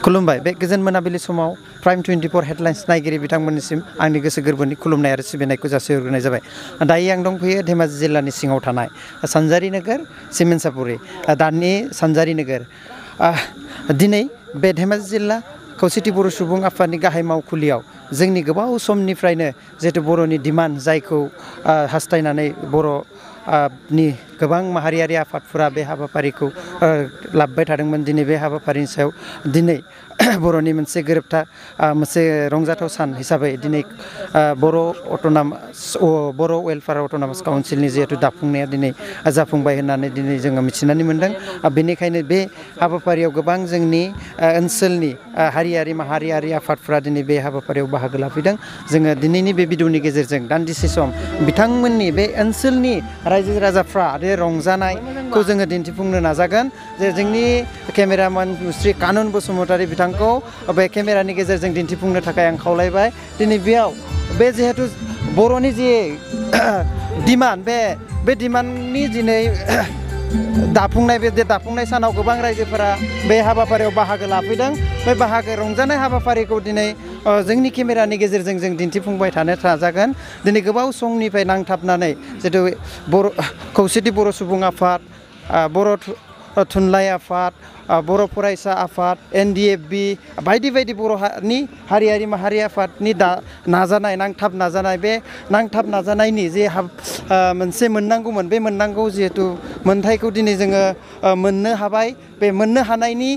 खुलुमबाय बे गोजोन मोनाबिलि समाव प्राइम 24 हेडलाइन्स नायगिरि बिथांमोननिसिम आंनि गोसो गोरबोनि खुलुमनाय आरो सिबिनायखौ जासिहरग्रोनाय जाबाय। दायो आं दंफैयो धेमाजि जिल्लानि सिङाव थानाय सानजारि नोगोर सिमेन्सापुरि दानि सानजारि नोगोर। दिनै बे धेमाजि जिल्ला खौसेथि बर' सुबुं आफादनि गाहाय मावखुलियाव जोंनि गोबाव समनिफ्रायनो जिहेतु बर'नि डिमान्ड जायखौ हास्थायनानै बर'नि गोबां माहारियारि आफादफोरा बे हाबाफारिखौ लाबोबाय थादोंमोन। दिनै बे हाबाफारिनि सायाव दिनै बर'नि मोनसे गोरोबथा मोनसे रंजाथाव सान हिसाबै दिनै बर' वेलफेयार अट'नमास काउन्सिलनि जिहेतु दाफुंनाया दिनै जाफुंबाय होननानै दिनै जोङो मिथिनानै मोन्दों। बेनिखायनो बे हाबाफारियाव गोबां जोंनि ओनसोलनि हारियारि माहारियारि आफादफोरा दिनै बे हाबाफारियाव बाहागो लाफैदों। जोङो दिनैनि बे भिडिअनि गेजेरजों दान्दिसे सम बिथांमोननि बे ओनसोलनि रायजो राजाफ्रा बे रंजानायखौ जोङो दिन्थिफुंनो नाजागोन। जे जोंनि केमेरामेन मुस्रि कानुन बसुमतारी बिथांखौ बे केमेरानि गेजेरजों दिन्थिफुंनो थाखाय आं खावलायबाय। दिनै बेयाव बे जिहेतु बर'नि जि डिमान्ड बे डिमान्डनि दिनै दाफुंनाय सानाव गोबां रायजोफोरा बे हाबाफारियाव बाहागो लाफैदों। बे रंजानाय हाबाफारिखौ दिनै जोंनि केमेरानि गेजेरजों जों दिन्थिफुंबाय थानो नाजागोन। दिनै गोबाव समनिफ्राय नांथाबनानै जितु खौसेथि बर' सुबुं आफाद, बर' थुनलाइ आफाद, बर' फरायसा आफाद, NDFB बायदि बायदि बर'नि हारियारि माहारि आफादनि नांथाब नाजानाय बे नांथाब नाजानायनि जे मोनसे मोननांगौमोन बे मोननांगौ जिहेतु मोनथायखौ दिनै जोङो मोननो हाबाय। बे मोननो हानायनि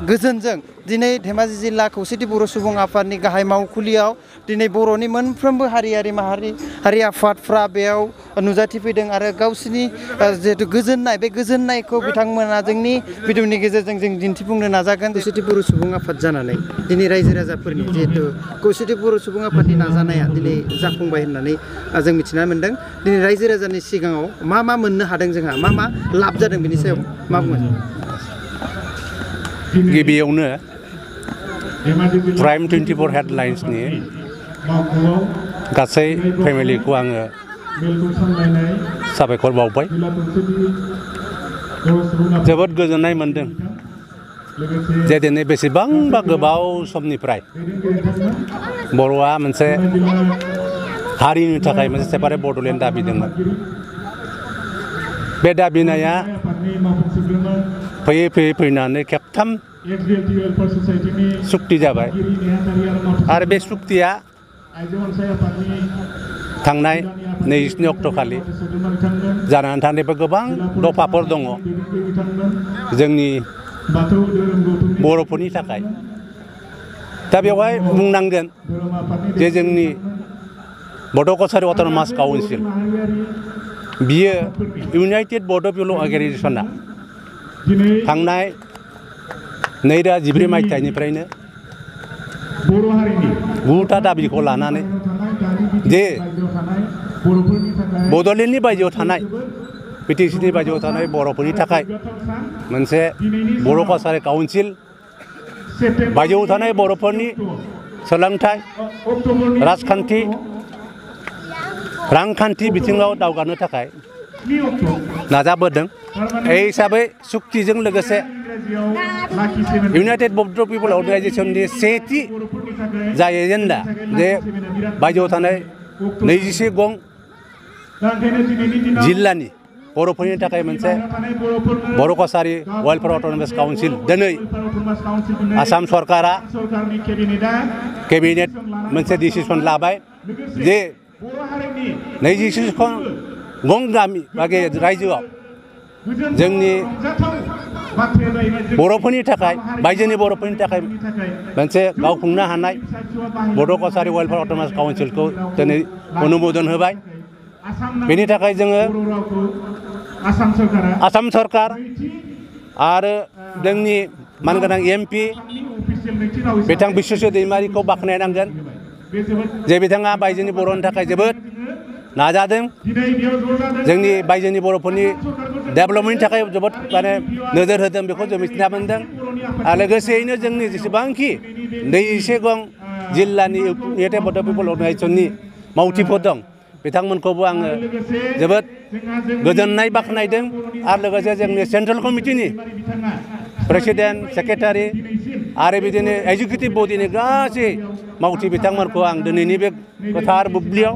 गोजोनजों दिनै धेमाजि जिल्ला खौसेथि बर' सुबुं आफादनि गाहाय मावखुलियाव दिनै बर'नि मोनफ्रोमबो हारियारि माहारि आफादफ्रा बेयाव नुजाथिफैदों आरो गावसिनि जिहेतु गोजोननाय बे गोजोननायखौ बिथांमोना जोंनि भिडिअनि गेजेरजों जों दिन्थिफुंनो नाजागोन। खौसेथि बर' सुबुं आफाद जानानै दिनै रायजो राजाफोरनि जिहेतु खौसेथि बर' सुबुं आफादनि नाजानाया दिनै जाफुंबाय होननानै जों मिथिना मोन्दों। दिनै रायजो राजानि सिगाङाव मा मोननो हादों, जोंहा मा लाब जादों, बेनि सायाव मा बुङो? गिबियावनो प्राइम 24 हेडलाइन्सनि गासै फेमिलिखौ आङो साबायखर बावबाय। जोबोद गोजोननाय मोन्दों जे दिनै बेसेबांबा गोबाव समनिफ्राय बर'आ मोनसे हारिनि थाखाय मोनसे सेपारेट बड'लेण्ड दाबिदोंमोन। बे दाबिनाया फैयै फैनानै खेबथाम सुक्ति जाबाय आरो बे सुक्तिया थांनाय 22 अक्ट'खालि जानानै थानायबो गोबां दफाफोर दङ जोंनि बर'फोरनि थाखाय। दा बेवहाय बुंनांगोन जे जोंनि बड' कसारि अट'नमास काउन्सिल बियो इउनाइटेड बड' पिपल अर्गेनाइजेसना थांनाय 2014 मायथाइनिफ्रायनो 9टा दाबिखौ लानानै जे बड'लेण्डनि बायजोआव थानाय BTCनि बायजोआव थानाय बर'फोरनि थाखाय मोनसे बर' कसारि काउन्सिल, बायजोआव थानाय बर'फोरनि सोलोंथाइ, रांखान्थि बिथिङाव दावगानो थाखाय नाजाबोदों। बे हिसाबै सुक्तिजों लोगोसे इउनाइटेड बड' पिपल अर्गेनाइजेसननि सेथि जाय एजेन्डा जे बायजोआव थानाय 21 गं जिल्लानि बर'फोरनि थाखाय मोनसे बर' कसारि वेलफेयार अट'नमास काउन्सिल, दिनै आसाम सरकारा केबिनेट मोनसे डिसिसन लाबाय जे 21 गं गामि बागे रायजोआव जोंनि बर'फोरनि थाखाय, बायजोनि बर'फोरनि थाखाय मोनसे गावखुंनो हानाय बड' कसारि वेलफेयार अट'नमास काउन्सिलखौ दिनै अनुमोदन होबाय। बेनि थाखाय जोङो आसाम सरकार आरो जोंनि मानगोनां MP बिथां बिश्वेश्वर दैमारिखौ बाख्नायनांगोन जे बिथाङा बायजोनि बर'नि थाखाय जोबोद नाजादों। जोंनि बायजोनि बर'फोरनि डेभेलपमेन्टनि थाखाय जोबोद नोजोर होदों, बेखौ जों मिथिना मोन्दों। आरो लोगोसेयैनो जोंनि जेसेबांखि 21 गं जिल्लानि इउनाइटेड बड' पिपल अर्गेनाइजेसननि मावथिफोर दं बिथांमोनखौबो आङो जोबोद गोजोननाय बाख्नायदों। आरो लोगोसे जोंनि सेन्ट्रेल कमिटिनि प्रेसिडेन्ट, सेक्रेटारि आरो बिदिनो एजुकेटिभ बडिनि गासै मावथि बिथांमोनखौ आं दिनैनि बे गोथार बुब्लियाव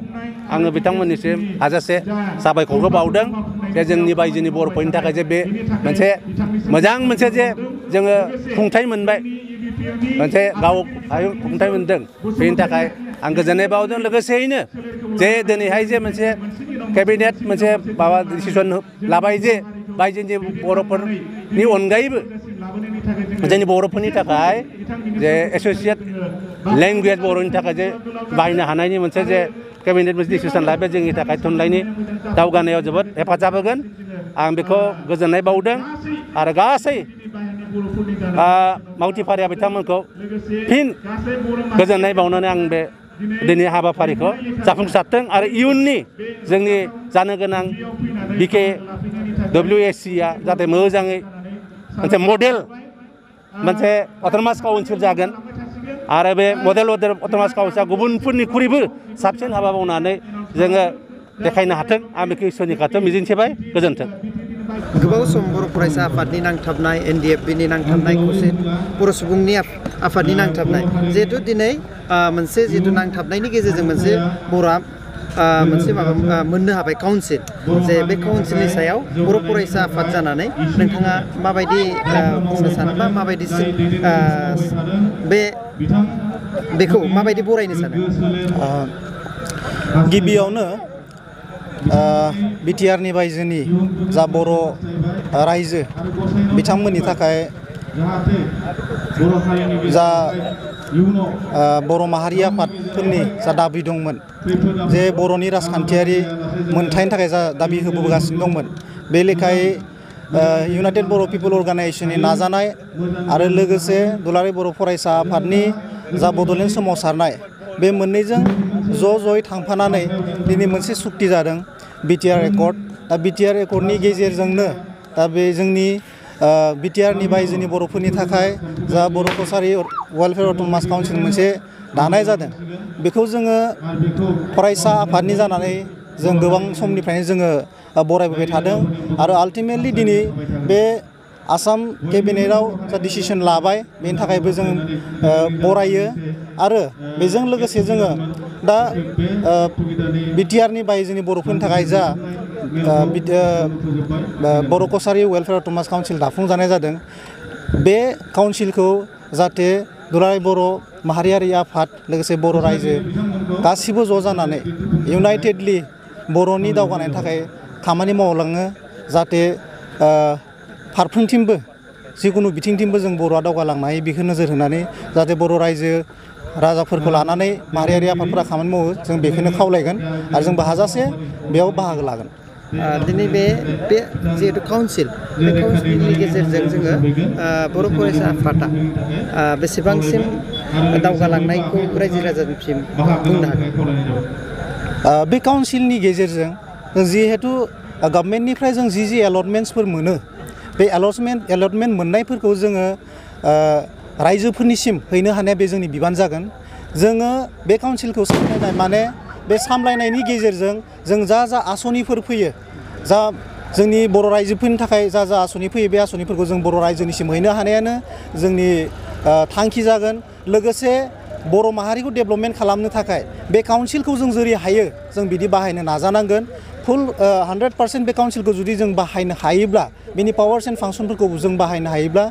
आङो बिथांमोननिसिम हाजासे साबायखरखौ बावदों जे जोंनि बायजोनि बर'फोरनि थाखाय जे बे मोनसे मोजां मोनसे जे जोङो खुंथाय मोनबाय मोनसे गाव खुंथाय मोनदों बेनि थाखाय आं गोजोननाय बावदों लोगोसेयैनो जे दिनैहाय जे मोनसे केबिनेट मोनसे माबा डिसिसन लाबाय जे बायजोनि बर'फोरनि अनगायैबो जोंनि बर'फोरनि थाखाय जे एस'सियेट लेंगुवेज बर'नि थाखाय जे बाहायनो हानायनि मोनसे जे केबिनेट मोनसे डिसिसन लाबाय जोंनि थाखाय थुनलाइनि दावगानायाव जोबोद हेफाजाब होगोन आं बेखौ गोजोननाय बावदों आरो गासै मावथि फारिया बिथांमोनखौ फिन गोजोननाय बावनानै आं बे दिनै हाबाफारिखौ जाफुंसारथों आरो इयुननि जोंनि जानो गोनां बिके WSCआ जाहाथे मोजाङै मोनसे मडेल मोनसे अट'नमास काउन्सिल जागोन आरो बे मडेल अट'नमास काउन्सिला गुबुनफोरनिख्रुइबो साबसिन हाबा मावनानै जोङो देखायनो हाथों आं बेखौ इसोरनि खाथियाव मिजिंथिबाय गोजोन्थों। गोबाव सम बर' फरायसा आफादनि नांथाबनाय NDFBनि नांथाबनाय खौसे बर' सुबुंनि आफादनि नांथाबनाय जिहेथु दिनै मोनसे जिहेतु नांथाबनायनि गेजेरजों मोनसे बर'आ मोनसे माबा मोननो हाबाय काउन्सिल जे बे काउन्सिलनि सायाव बर' फरायसा आफाद जानानै नोंथाङा माबायदि बुंनो सानो बा माबायदि बेखौ माबायदि बरायनो सानो? गिबियावनो बिटिआरनि बायजोनि जा बर' रायजो बिथांमोननि थाखाय जा बर' माहारि आफादफोरनि जा दाबि दंमोन जे बर'नि राजखान्थियारि मोनथायनि थाखाय जा दाबि होबोगासिनो दंमोन बे लेखायै इउनाइटेड बर' पिपल अर्गानाइजेसननि नाजानाय आरो लोगोसे दुलाराय बर' फरायसा आफादनि जा बड'लेण्ड सोमावसारनाय बे मोननैजों ज'यै थांफानानै दिनै मोनसे सुक्ति जादों बिटिआर एकर्ड दा बिटिआर एकर्डनि गेजेरजोंनो दा बे जोंनि बिटिआरनि बायजोनि बर'फोरनि थाखाय जा बर' कसारि वेलफेयार अट'नमास काउन्सिल मोनसे दानाय जादों बेखौ जोङो फरायसा आफादनि जानानै जों गोबां समनिफ्रायनो जोङो बरायबोबाय थादों आरो आल्टिमेटलि दिनै बे आसाम केबिनेटआव जा डिसिसन लाबाय बेनि थाखायबो जों बरायो आरो बेजों लोगोसे जोङो दा बिटिआरनि बायजोनि बर'फोरनि थाखाय जा बर' कसारि वेलफेयार अट'नमास काउन्सिल दाफुंजानाय जादों बे काउन्सिलखौ जाहाथे दुलाराय बर' माहारियारि आफाद लोगोसे बर' रायजो गासिबो ज' जानानै इउनाइटेडलि बर'नि दावगानायनि थाखाय खामानि मावलाङो जाहाथे फारफ्रोमथिंबो जिकुनु बिथिंथिंबो जों बर'आ दावगालांनो हायो बेखौ नोजोर होनानै जाहाथे बर' रायजो राजाफोरखौ लानानै माहारियारि आफादफोरा खामानि मावो जों बेखौनो खावलायगोन आरो जोंबो हाजासे बेयाव बाहागो लागोन। दिनै बे जिहेतु काउन्सिल बे काउन्सिलनि गेजेरजों जोङो बर' फरायसा आफादा बेसेबांसिम दावगालांनायखौ रायजो राजानिसिम बुंनो हागोन? बे काउन्सिलनि गेजेरजों जिहेतु गभर्नमेन्टनिफ्राय जों जि एलटमेन्ट्सफोर मोनो बे एलटमेन्ट मोननायफोरखौ जोङो रायजोफोरनिसिम हैनो हानाया बे जोंनि बिबान जागोन। जोङो बे काउन्सिलखौ सामलायनाय माने बे सामलायनायनि गेजेरजों जों जा आसनिफोर फैयो जा जोंनि बर' रायजोफोरनि थाखाय जा आसनि फैयो बे आसनिफोरखौ जों बर' रायजोनिसिम हैनो हानायानो जोंनि थांखि जागोन। लोगोसे बर' माहारिखौ डेभलपमेन्ट खालामनो थाखाय बे काउन्सिलखौ जों जेरै हायो जों बिदि बाहायनो नाजानांगोन। फुल 100% बे काउन्सिलखौ जुदि जों बाहायनो हायोब्ला बेनि पावार्स एन्ड फांसनफोरखौ जों बाहायनो हायोब्ला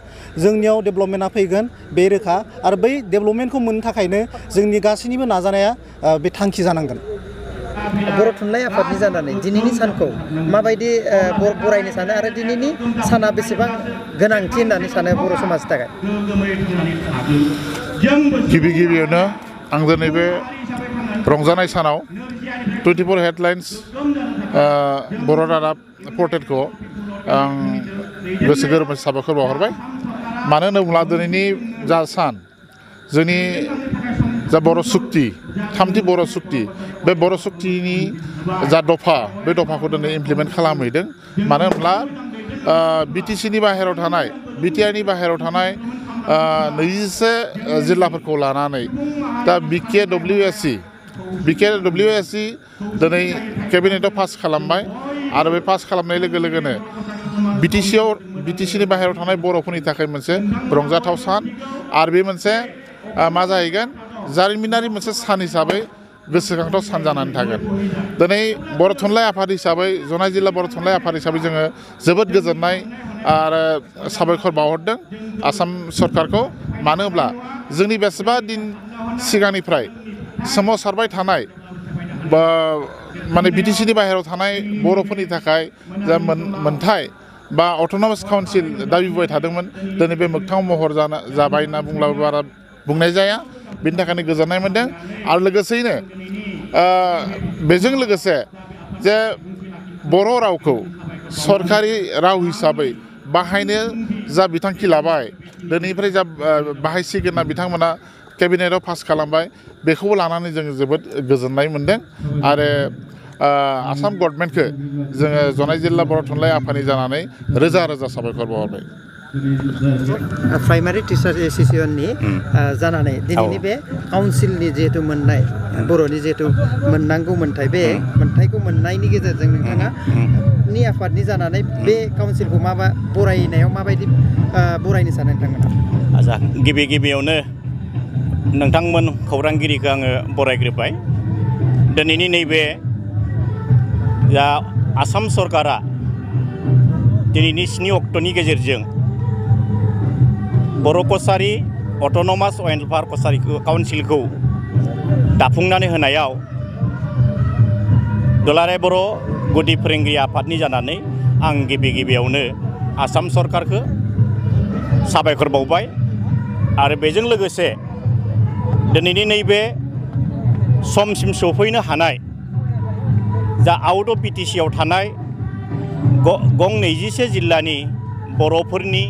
जोंनियाव डेभलपमेन्टआ फैगोन बे रोखा आरो बै डेभलपमेन्टखौ मोननो थाखायनो जोंनि गासैनिबो नाजानाया बे थांखि जानांगोन। बर' थुनलाइ आफादनि जानानै दिनैनि सानखौ माबायदि बरायनो सानो आरो दिनैनि साना बेसेबां गोनांथि होननानै सानो बर' समाजनि थाखाय? गिबियावनो आं दिनै बे रंजानाय सानाव 24 हेडलाइन्स बर' रादाब पर्टेलखौ आं गोसो गोरबोनिफ्राय साबायखर बावहरबाय। मानो होनोब्ला दिनैनि जा सान जोंनि जा बर' सुक्ति थामथि बर' सुक्ति बे बर' सुक्तिनि जा दफा बे दफाखौ दिनै इमप्लिमेन्ट खालामहैदों। मानो होनब्ला बिटिसिनि बाहेरायाव थानाय बिटिआरनि बाहेरायाव थानाय 24 जिल्लाफोरखौ लानानै दा BKWSC दिनै केबिनेटआव पास खालामबाय आरो बे पास खालामनाय लोगो लोगोनो बिटिसिनि बाहेरायाव थानाय बर'फोरनि थाखाय मोनसे रंजाथाव सान आरो बे मोनसे मा जाहैगोन जारिमिनारि मोनसे सान हिसाबै गोसोखांथाव सान जानानै थागोन दिनै बर' थुनलाइ आफाद हिसाबै जनाय जिल्ला बर' थुनलाइ आफाद हिसाबै जोङो जोबोद गोजोननाय आरो साबायखर बावहरदों आसाम सरकारखौ मानो होनब्ला जोंनि बेसेबा दिन सिगांनिफ्राय सोमावसारबाय थानाय बा माने बिटिसिनि बाहेरायाव थानाय बर'फोरनि थाखाय जा मोनथाय बा अट'नमास काउन्सिल दाबिबाय थादोंमोन दिनै बे मोगथां महर जाबाय होनना बुंब्लाबो बारा बुंनाय जाया बेनि थाखायनो गोजोननाय मोनदों आरो लोगोसेयैनो बेजों लोगोसे जे बर' रावखौ सरकारि राव हिसाबै बाहायनो जा बिथांखि लाबाय दिनैनिफ्राय जा बाहायसिगोन होनना बिथांमोना केबिनेटआव पास खालामबाय बेखौबो लानानै जों जोबोद गोजोननाय मोनदों आरो आसाम गभर्नमेन्टखौ जोङो जनाय जिल्ला बर' थुनलाइ आफादनि जानानै रोजा रोजा साबायखर बावहरबाय प्राइमारि टिचार एस'सिएशननि जानानै दिनैनि बे काउन्सिलनि जिहेतु मोननाय बर'नि जिहेतु मोननांगौ मोन्थाय बे मोन्थायखौ मोननायनि गेजेरजों नोंथाङा नि आफादनि जानानै बे काउन्सिलखौ बरायनायाव माबायदि बरायनो सानो नोंथांमोना? आच्छा गिबियावनो नोंथांमोन खौरांगिरिखौ आङो बरायग्रोबाय दिनैनि नैबे जा आसाम सरकारा दिनैनि 7 अक्ट'नि गेजेरजों बर' कसारी अट'नमास वेलफेयार काउन्सिलखौ दाफुंनानै होनायाव दुलाराय बर' गुदि फोरोंगिरि आफादनि जानानै आं गिबियावनो आसाम सरकारखौ साबायखर बावबाय आरो बेजों लोगोसे दिनैनि नैबे समसिम सफैनो हानाय जा आउट अफ बिटिसिआव थानाय गं 21 जिल्लानि बर'फोरनि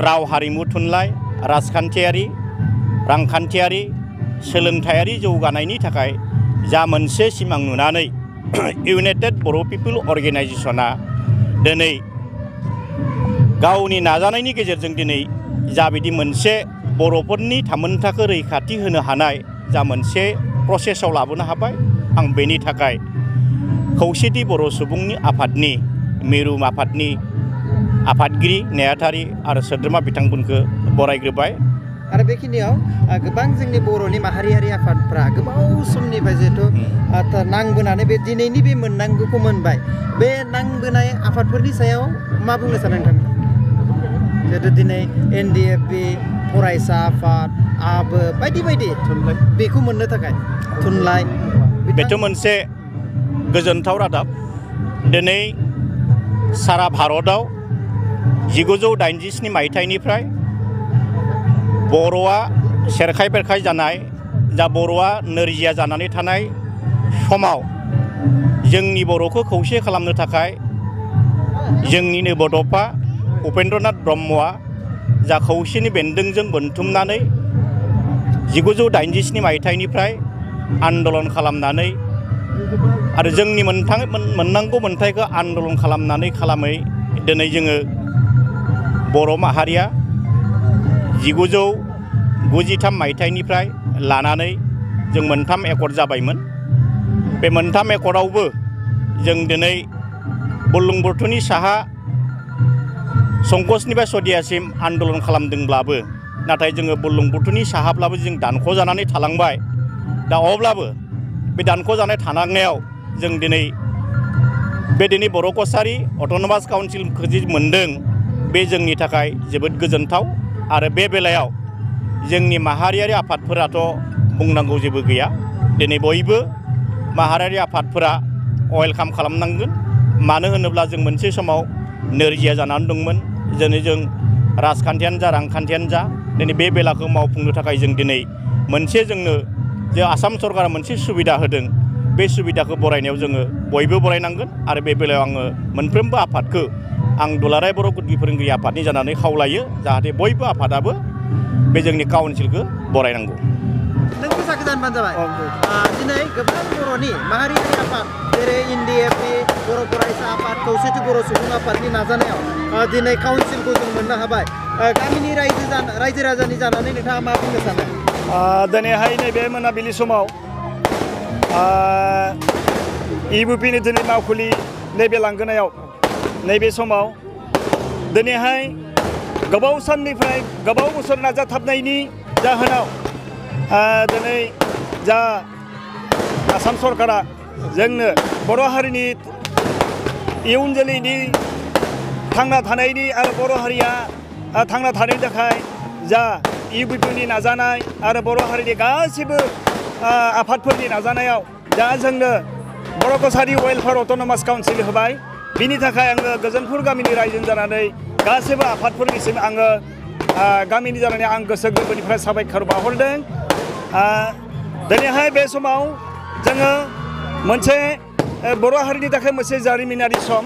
राव हारिमु थुनलाइ राजखान्थियारि रांखान्थियारि सोलोंथायारि जौगानायनि थाखाय जा मोनसे सिमां नुनानै इउनाइटेड बर' पिपल अर्गेनाइजेसना दिनै गावनि नाजानायनि गेजेरजों दिनै जाबायदि मोनसे बर'फोरनि थामोनथाखौ रैखाथि होनो हानाय जा मोनसे प्रसेसआव लाबोनो हाबाय आं बेनि थाखाय खौसेथि बर' सुबुंनि आफादनि मिरु आफादनि आफादगिरि नेहाथारि आरो सोद्रोमा बिथांमोनखौ बरायग्रोबाय आरो बेखिनियाव गोबां जोंनि बर'नि माहारियारि आफादफ्रा गोबाव समनिफ्राय जिहेतु नांबोनानै बे दिनैनि बे मोननांगौखौ मोनबाय बे नांबोनाय आफादफोरनि सायाव मा बुंनो सानो नोंथांमोना जिहेतु दिनै NDFB फरायसा आफाद आबो बायदि थुनलाइ बेखौ मोननो थाखाय थुनलाइ बेथ' मोनसे गोजोनथाव रादाब दिनै सारा भारतआव 1987 मायथाइनिफ्राय बर'आ सेरखाय बेरखाय जानाय जा बर'आ नोरजिया जानानै थानाय समाव जोंनि बर'खौ खौसे खालामनो थाखाय जोंनिनो बड'फा उपेन्द्रनाथ ब्रह्मआ जा खौसेनि बेन्दोंजों बोनथुमनानै 1987 मायथाइनिफ्राय आन्दलन खालामनानै आरो जोंनि मोननांगौ मोन्थायखौ आन्दलन खालामै दिनै जोङो बर' माहारिया 1993 मायथाइनिफ्राय लानानै जों 3 एकर्ड जाबायमोन बे 3 एकर्डआवबो जों दिनै बुरलुंबुथुरनि साहा संकसनिफ्राय सदियासिम आन्दलन खालामदोंब्लाबो नाथाय जोङो बुरलुंबुथुरनि साहाब्लाबो जों दानख' जानानै थालांबाय दा अब्लाबो बे दानख' जानाय थानांनायाव जों दिनै बर' कसारी अट'नमास काउन्सिलखौ जि मोनदों बे जोंनि थाखाय जोबोद गोजोनथाव आरो बे बेलायाव जोंनि माहारियारि आफादफोराथ' बुंनांगौ जेबो गैया दिनै बयबो माहारियारि आफादफोरा वेलकाम खालामनांगोन मानो होनोब्ला जों मोनसे समाव नोरजिया जानानै दंमोन दिनै जों राजखान्थियानो जा रांखान्थियानो जा दिनै बे बेलाखौ मावफुंनो थाखाय जों दिनै मोनसे जोंनो जे आसाम सरकारा मोनसे सुबिदा होदों बे सुबिदाखौ बरायनायाव जोङो बयबो बरायनांगोन आरो बे बेलायाव आङो मोनफ्रोमबो आफादखौ आं दुलाराय बर' गुदि फोरोंगिरि आफादनि जानानै खावलायो जाहाथे बयबो आफादाबो बे जोंनि काउन्सिलखौ बरायनांगौ। नों फैसा गोजानबानो जाबाय दिनै गोबां बर'नि माहारियारि आफाद जेरै NDFB बर' फरायसा आफाद खौसेथि बर' सुबुं आफादनि नाजानायाव दिनै काउन्सिलखौ जों मोननो हाबाय गामिनि रायजो राजानि जानानै नोंथाङा मा बुंनो सानो? दिनैहाय नैबे मोनाबिलि समाव EVPनि दिनै मावखुलि नैबे लांगोनायाव नैबे समाव दिनैहाय गोबाव साननिफ्राय गोबाव बोसोर नाजाथाबनायनि जाहोनाव दिनै जा आसाम सरकारा जोंनो बर' हारिनि इयुन जोलैनि थांना थानायनि आरो बर' हारिया थांना थानायनि थाखाय जा इउपिपिनि नाजानाय आरो बर' हारिनि गासिबो आफादफोरनि नाजानायाव दा जोंनो बर' कसारि वेलफेयार अट'नमास काउन्सिल होबाय बिनि थाखाय आङो गोजोनपुर गामिनि रायजो जानानै गासैबो आफादफोरनिसिम आङो गामिनि जानानै आं गोसो गोरबोनिफ्राय साबायखर बावहरदों दिनैहाय बे समाव जोङो मोनसे बर' हारिनि थाखाय मोनसे जारिमिनारि सम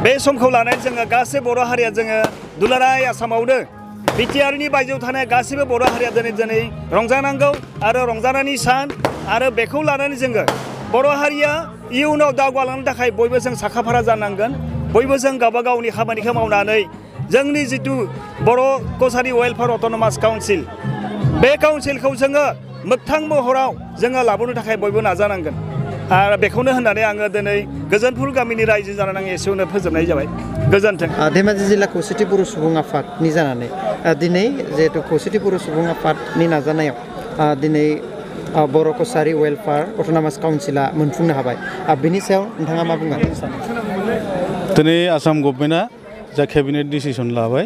बे समखौ लानानै जोङो गासै बर' हारिया जोङो दुलाराय आसामावनो बिटिआरनि बायजोआव थानाय गासैबो बर' हारिया दिनै रंजानांगौ आरो रंजानायनि सान आरो बेखौ लानानै जोङो बर' हारिया इयुनाव दावगालांनो थाखाय बयबो जों साखाफारा जानांगोन बयबो जों गावबा गावनि खामानिखौ मावनानै जोंनि जिथु बर' कसारि वेलफेयार अट'नमास काउन्सिल बे काउन्सिलखौ जोङो मोगथां महराव जोङो लाबोनो थाखाय बयबो नाजानांगोन आरो बेखौनो होननानै आङो दिनै गोजोनपुर गामिनि रायजो जानानै आं एसेयावनो फोजोबनाय जाबाय गोजोन्थों धेमाजि जिल्ला खौसेथि बर' सुबुं आफादनि जानानै दिनै जिहेतु खौसेथि बर' सुबुं आफादनि नाजानायाव दिनै बर' कसारि वेलफेयार अट'नमास काउन्सिला मोनफुंनो हाबाय बिनि सायाव नोंथाङा मा बुंगोन दिनै आसाम गभर्नमेन्टआ जा केबिनेट डिसिसन लाबाय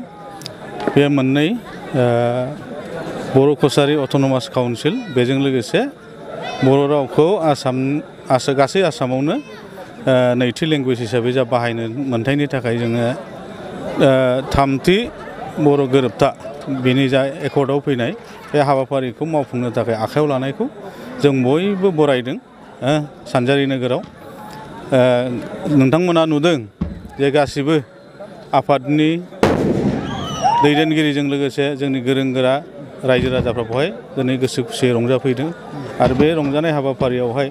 बे मोननै बर' कसारि अट'नमास काउन्सिल बेजों लोगोसे बर' रावखौ गासै आसामावनो नैथि लेंगुवेज हिसाबै जा बाहायनो मोन्थायनि थाखाय जोङो थामथि बर' गोरोबथा बेनि जा एकर्डआव फैनाय बे हाबाफारिखौ मावफुंनो थाखाय आखायाव लानायखौ जों बयबो बरायदों सानजारि नोगोराव नोंथांमोना नुदों जे गासिबो आफादनि दैदेनगिरिजों लोगोसे जोंनि गोरों गोरा रायजो राजाफ्रा बेवहाय दिनै गोसो खुसियै रंजाफैदों आरो बे रंजानाय हाबाफारियावहाय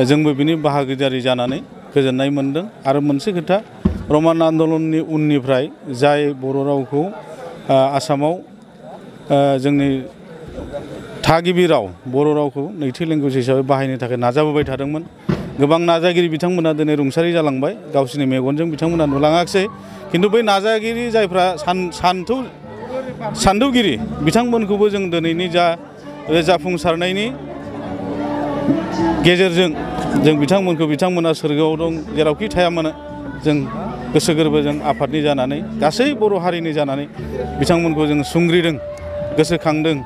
जोंबो बिनि बाहागोदारि जानानै गोजोननाय मोनदों आरो मोनसे खोथा रमान आन्दलननि उननिफ्राय जाय बर' रावखौ आसामाव जोंनि थागिबि राव बर' रावखौ नैथि लेंगुवेज हिसाबै बाहायनो थाखाय नाजाबोबाय थादोंमोन गोबां नाजागिरि बिथांमोना दिनै रुंसारि जालांबाय गावसोरनि मेगनजों बिथांमोना नुलाङाखिसै खिन्थु बै नाजागिरि जायफ्रा सान्थौगिरि बिथांमोनखौबो जों दिनैनि जा जाफुंसारनायनि गेजेरजों जों बिथांमोना सोरगोआव दं जेरावखि थाया मानो जों गोसो गोरबोजों आफादनि जानानै गासै बर' हारिनि जानानै बिथांमोनखौ जों सुंग्रिदों गोसोखांदों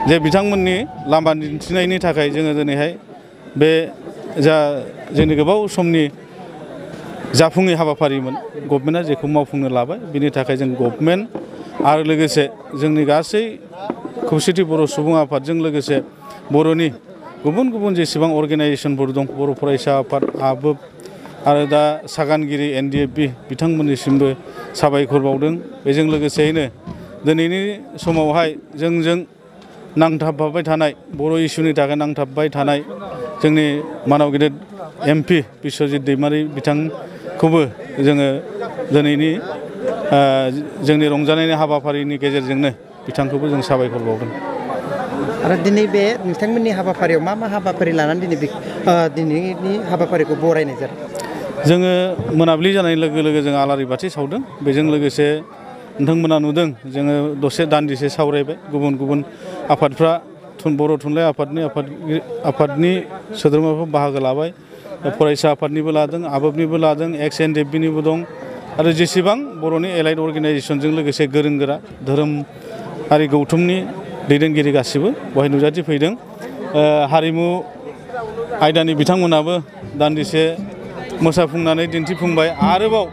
जे बिथांमोननि लामा दिन्थिनायनि थाखाय जोङो दिनैहाय बे जा जोंनि गोबाव समनि जाफुङै हाबाफारिमोन गभर्नमेन्टआ जेखौ मावफुंनो लाबाय बिनि थाखाय जों गभर्नमेन्ट आरो लोगोसे जोंनि गासै खौसेथि बर' सुबुं आफादजों लोगोसे बर'नि गुबुन गुबुन जेसेबां अर्गेनाइजेसनफोर दं बर' फरायसा आफाद आबोब आरो दा सागानगिरि NDFB बिथांमोननिसिमबो साबायखर बावदों बेजों लोगोसेयैनो दिनैनि समावहाय जोंजों नांथाबबाय थानाय बर' इस्युनि थाखाय नांथाबबाय थानाय जोंनि मानाव गेदेर MP बिस्वजित दैमारि बिथांखौबो जोङो दिनैनि जोंनि रंजानायनि हाबाफारिनि गेजेरजोंनो बिथांखौबो जों साबायखर बावदों आरो दिनै बे नोंथांमोननि हाबाफारियाव मा हाबाफारि लानानै दिनैनि हाबाफारिखौ बरायनाय जादों जोङो मोनाबिलि जानाय लोगो लोगो जों आलारि बाथि सावदों बेजों लोगोसे नोंथांमोना नुदों जोङो दान्दिसे सावरायबाय गुबुन गुबुन आफादफ्रा बर' थुनलाइ आफादनि सोद्रोमाफोर बाहागो लाबाय फरायसा आफादनिबो लादों आबोबनिबो लादों NDFBनिबो दं आरो जेसेबां बर'नि एलाइड अर्गेनाइजेसनजों लोगोसे गोरों गोरा धोरोमारि गौथुमनि दैदेनगिरि गासिबो बेवहाय नुजाथिफैदों हारिमु आयदानि बिथांमोनाबो दान्दिसे मोसाफुंनानै दिन्थिफुंबाय आरोबाव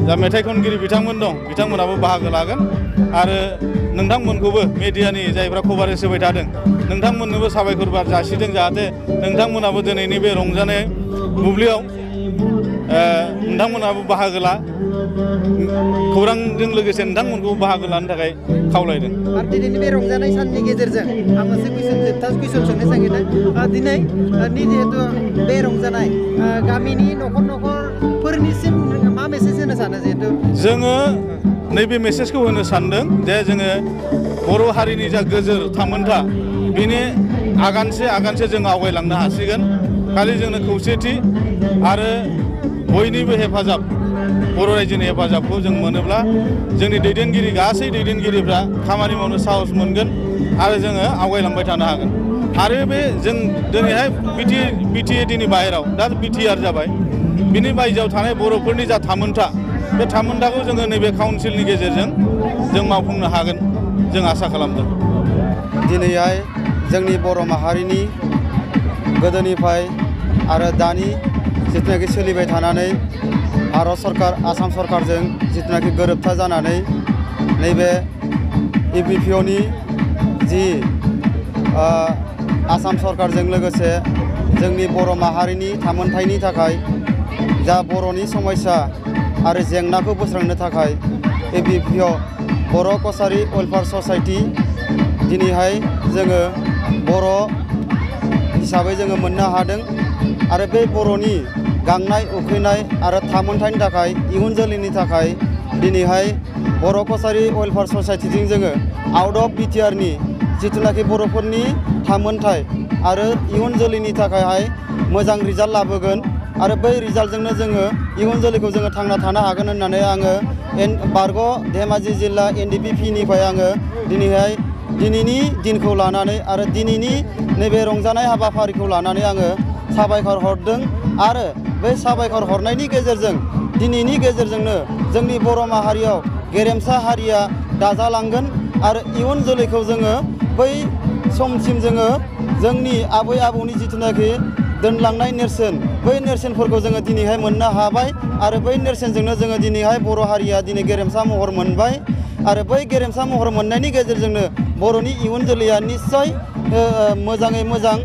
जा मेथाइ खनगिरि बिथांमोन दं बिथांमोनाबो बाहागो लागोन आरो नोंथांमोनखौबो मेडियानि जायफ्रा कभारेज होबाय थादों नोंथांमोननोबो साबायखर जासिदों जाहाथे नोंथांमोनाबो दिनैनि बे रंजानाय बुब्लियाव नोंथांमोनाबो बाहागो ला खौरांजों लोगोसे नोंथांमोनखौ बाहागो लानो थाखाय खावलायदों आरो दिनैनि बे रंजानाय साननि गेजेरजों आं मोनसे जोबथा कुइसन सोंनो सानदों दिनैनि जिहेतु बे रंजानाय गामिनि न'खरफोरनिसिम मा मेसेज होनो सानो जिहेतु जोङो नैबे मेसेजखौ होनो सानदों जे जोङो बर' हारिनि जा गोजोर थामोनथा बिनि आगानसे जों आवगायलांनो हासिगोन खालि जोंनो खौसेथि आरो बयनिबो हेफाजाब बर' रायजोनि हेफाजाबखौ जों मोनोब्ला जोंनि दैदेनगिरि गासै दैदेनगिरिफ्रा खामानि मावनो साहस मोनगोन आरो जोङो आवगायलांबाय थानो हागोन। आरो बे जों दिनैहाय बिटिए दिनै बाहेराव दा बिटिआर जाबाय बिनि बायजोआव थानाय बर'फोरनि जा थामोनथा बे थामोनथाखौ जोङो नैबे काउन्सिलनि गेजेरजों जों मावफुंनो हागोन जों आसा खालामदों। दिनैहाय जोंनि बर' माहारिनि गोदोनिफ्राय आरो दानि जिथुनाखि सोलिबाय थानानै भारत सरकार आसाम सरकारजों जिथुनाखि गोरोबथा जानानै नैबे इपिपिअनि जि आसाम सरकारजों लोगोसे जोंनि बर' माहारिनि थामोनथायनि थाखाय जा बर'नि समस्या आरो जेंनाखौ बोस्रांनो थाखाय इपिपिअ बर' कसारि वेलफेयार ससाइटि दिनैहाय जोङो बर' हिसाबै जोङो मोननो हादों आरो बे बर'नि गांनाय उखैनाय आरो थामोनथायनि थाखाय इयुन जोलैनि थाखाय दिनैहाय बर' कसारि वेलफेयार ससाइटिजों जोङो आउट अफ बिटिआरनि जिथुनाखि बर'फोरनि थामोनथाय आरो इयुन जोलैनि थाखायहाय मोजां रिजाल्ट लाबोगोन आरो बै रिजाल्टजोंनो जोङो इयुन जोलैखौ जोङो थांना थानो हागोन होननानै आङो बारग' धेमाजि जिल्ला एनडिपिपिनिफ्राय आङो दिनैनि दिनखौ लानानै आरो दिनैनि नैबे रंजानाय हाबाफारिखौ लानानै आङो साबायखर हरदों आरो बै साबायखर हरनायनि गेजेरजों दिनैनि गेजेरजोंनो जोंनि बर' माहारियाव गेरेमसा हारिया दाजालांगोन आरो इयुन जोलैखौ जोङो बै समसिम जोङो जोंनि आबै आबौनि जिथुनाखि दोनलांनाय नेरसोन बै नेरसोनफोरखौ जोङो दिनैहाय मोननो हाबाय आरो बै नेरसोनजोंनो जोङो दिनैहाय बर' हारिया दिनै गेरेमसा महर मोनबाय आरो बै गेरेमसा महर मोननायनि गेजेरजोंनो बर'नि इयुन जोलैया निस्सय मोजाङै मोजां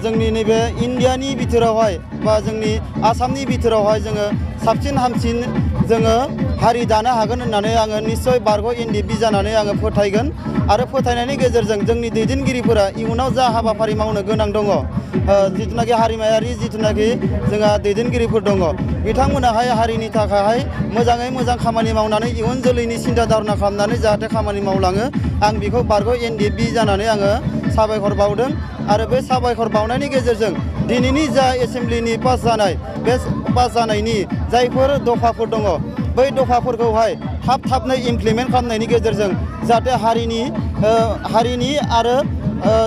जोंनि नैबे इन्डियानि बिथोरावहाय बा जोंनि आसामनि बिथोरावहाय जोङो साबसिन हामसिन जोङो हारि दानो हागोन होननानै आङो निस्सय बारग' एनडिपि जानानै आङो फोथायगोन आरो फोथायनायनि गेजेरजों जोंनि दैदेनगिरिफोरा इयुनाव जा हाबाफारि मावनो गोनां दङ जिथुनाखि हारिमायारि जिथुनाखि जोंहा दैदेनगिरिफोर दङ बिथांमोनाहाय हारिनि थाखाय मोजाङै मोजां खामानि मावनानै इयुन जोलैनि सिन्था धारना खालामनानै जाहाथे खामानि मावलाङो आं बेखौ बारग' एनडिपि जानानै आङो साबायखर बावदों आरो बे साबायखर बावनायनि गेजेरजों दिनैनि जा एसेमब्लिनि पास जानाय बे पास जानायनि जायफोर दफाफोर दङ बै दफाफोरखौहाय थाबनो इमप्लिमेन्ट खालामनायनि गेजेरजों जाहाथे हारिनि आरो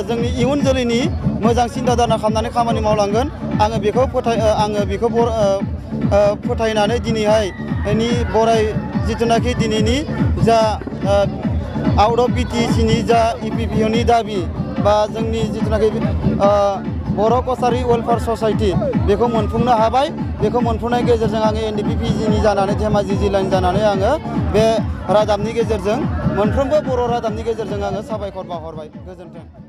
जोंनि इयुन जोलैनि मोजां सिन्था धारना खालामनानै खामानि मावलांगोन आङो बेखौ फोथायनानै दिनैहाय बराय जिथुनाखि दिनैनि जा आउट अफ बिटिसिनि जा इपिपिअनि दाबि बा जोंनि जिथुनाखि बर' कसारि वेलफेयार ससाइटि बेखौ मोनफुंनो हाबाय बेखौ मोनफुंनायनि गेजेरजों आङो एनडिपिपिनि जानानै धेमाजि जिल्लानि जानानै आङो बे रादाबनि गेजेरजों मोनफ्रोमबो बर' रादाबनि गेजेरजों आङो साबायखर बावहरबाय गोजोन्थों।